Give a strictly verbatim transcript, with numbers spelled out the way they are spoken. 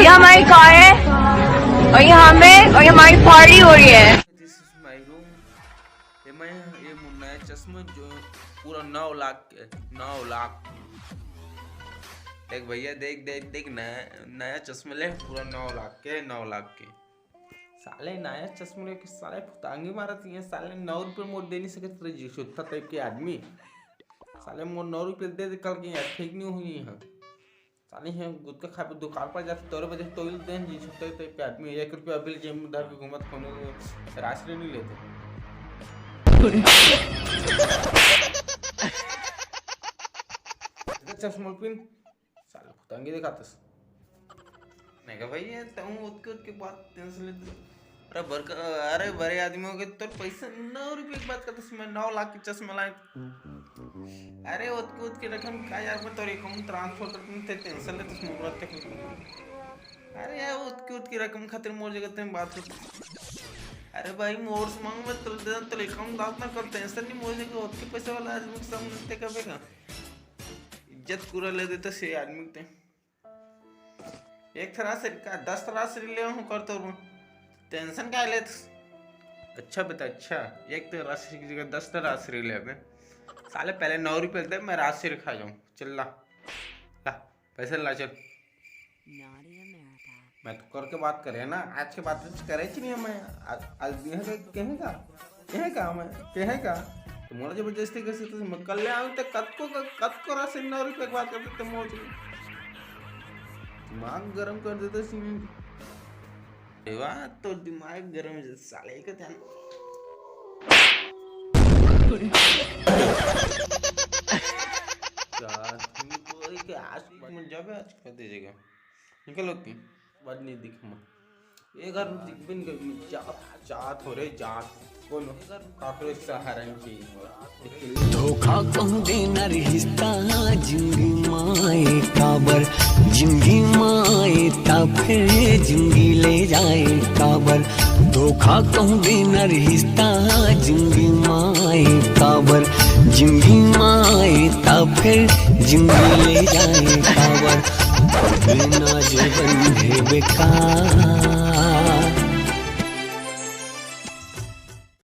ये हमारी कार है और ये हमें और ये हमारी पार्टी हो रही है। This is my room. ये मैं ये मुन्ना है चश्मा जो पूरा नौ लाख के नौ लाख। देख भैया, देख देख देख, नया नया चश्मा ले, पूरा नौ लाख के नौ लाख के। साले नया चश्मा लेके साले फुतांगी मारत है। साले नौ रुपये मोर दे नहीं सकत रहे जी, सुत्ता टाइप के आदमी। साले मोर नौ रुपये दे दे कल के यार, ठीक नहीं हुई है। साले हैं गुटखा खाए दुकान पर जाते तोरे वजह तोइल देन जी, सुत्ता टाइप के आदमी। एक रुपया बिल जेब में धर के घूमत, कोनो राशि नहीं लेते। चश्मा पिन साले फुतांगी दिखातस। मैं कहा भाई ये तुम उतके उतके बात टेंशन लेते। अरे बड़का, अरे बड़े आदमी हो गए, तोर पैसा नौ रुपये की बात करते, मैं नौ लाख की चश्मा लाए। अरे उतके उतके रकम का यार, मैं तोर अकाउंट ट्रांसफर कर दूं, ते टेंशन लेते, मुकरत तक। अरे यार उतके उतके रकम खातिर मोर जगह ते बात करते। अरे भाई मोर से मांग, मैं तोर दे तोर अकाउंट डाल ना कर, टेंशन नहीं, मोर जगह उतके पैसे वाला आदमी के सामने ते कबेगा। इज्जत पूरा ले देता से आदमी ते। एक थरा से का दस थरा से ले हूं कर तो टेंशन का लेत। अच्छा बेटा, अच्छा, एक तो राशि की जगह दस तो राशि ले अबे। साले पहले नौ रुपये दे, मैं राशि खा जाऊं। चल ला, ला, पैसे ला, चल। Naughty America. मैं तो करके बात करे ना, आज के बात तो करे च नहीं मैं। आज आज यह कहेगा, कहेगा मैं, कहेगा। तो मोला जबरदस्ती कैसे तो मैं कल ले आऊं तो कत को कत को राशि नौ रुपये की बात करते तो मोर दिमाग गरम कर देते सी। वाह, तो दिमाग गरम है साले का ध्यान। क्या तुम कोई के आज मत जाबे, आज कर दीजिएगा। निकलो तीन। बद नहीं दिख मैं। ये घर में दिख भी नहीं गई, जात जात हो रे जात। कोनो काकरो सहारा नहीं चाहिए मोला। धोखा कहूँ देना रिश्ता जिंदगी माए काबर, जिंदगी माए ता फिर जिंदगी ले जाए काबर। धोखा कहूँ देना रिश्ता जिंदगी माए काबर, जिंदगी माए ता फिर जिंदगी ले जाए काबर। बिना जीवन है बेकार।